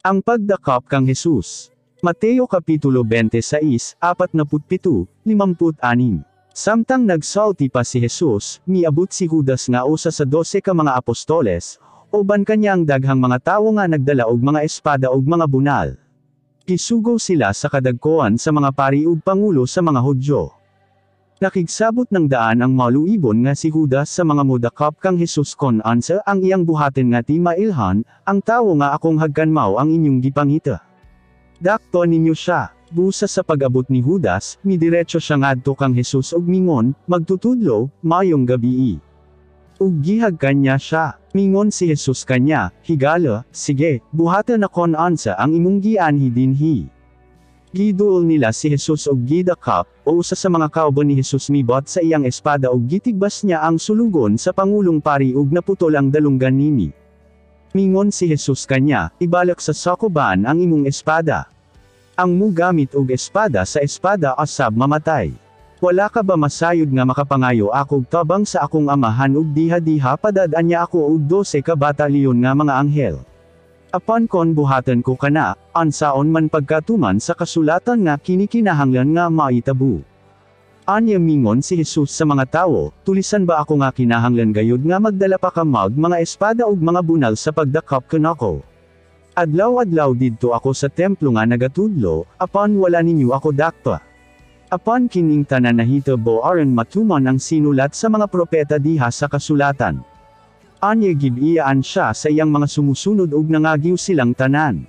Ang pagdakop kang Jesus. Mateo Kapitulo 26, 47, 56. Samtang nagsulti pa si Jesus, miabot si Judas nga usa sa 12 ka mga apostoles, uban kanya ang daghang mga tawo nga nagdala og mga espada ug mga bunal. Gisugo sila sa kadagkoan sa mga pari ug pangulo sa mga Hudyo. Nakigsabot ng daan ang maluibon nga si Judas sa mga modakop kang Jesus kon unsa ang iyang buhaton nga ti mailhan, "Ang tawo nga akong hagkan mao ang inyong gipangita. Dakpo ninyo siya." Busa sa pag-abot ni Judas, midiretso siya ngadto kang Jesus ug mingon, "Magtutudlo, maayong gabii." Ug gihagkan niya siya. Mingon si Jesus kanya, "Higala, sige, buhata na kon unsa ang imong gianhi dinhi." Giduol nila si Jesus og gidakop, o usa sa mga kauban ni Jesus mibot sa iyang espada ug gitigbas niya ang sulugon sa pangulong pari ug naputol ang dalunggan nini. Mingon si Jesus kanya, "Ibalik sa sakuban ang imong espada. Ang mugamit og espada sa espada asab mamatay. Wala ka ba masayod nga makapangayo akog tabang sa akong Amahan ug diha-diha padad-an niya ako og 12 ka batalyon nga mga anghel? Apan kon buhaton ko kana, unsaon man pagkatuman sa kasulatan nga kinikinahanglan nga maitabo?" Anya mingon si Jesus sa mga tawo, "Tulisan ba ako nga kinahanglan gayud nga magdala pa kamag mga espada ug mga bunal sa pagdakop kanako? Adlaw-adlaw didto ako sa templo nga nagatudlo, apan wala ninyo ako dakpa. Apan kining tanan nahitabo aron matuman ang sinulat sa mga propeta diha sa kasulatan." Anya gibiyaan siya sa iyang mga sumusunod ug nangagiw silang tanan.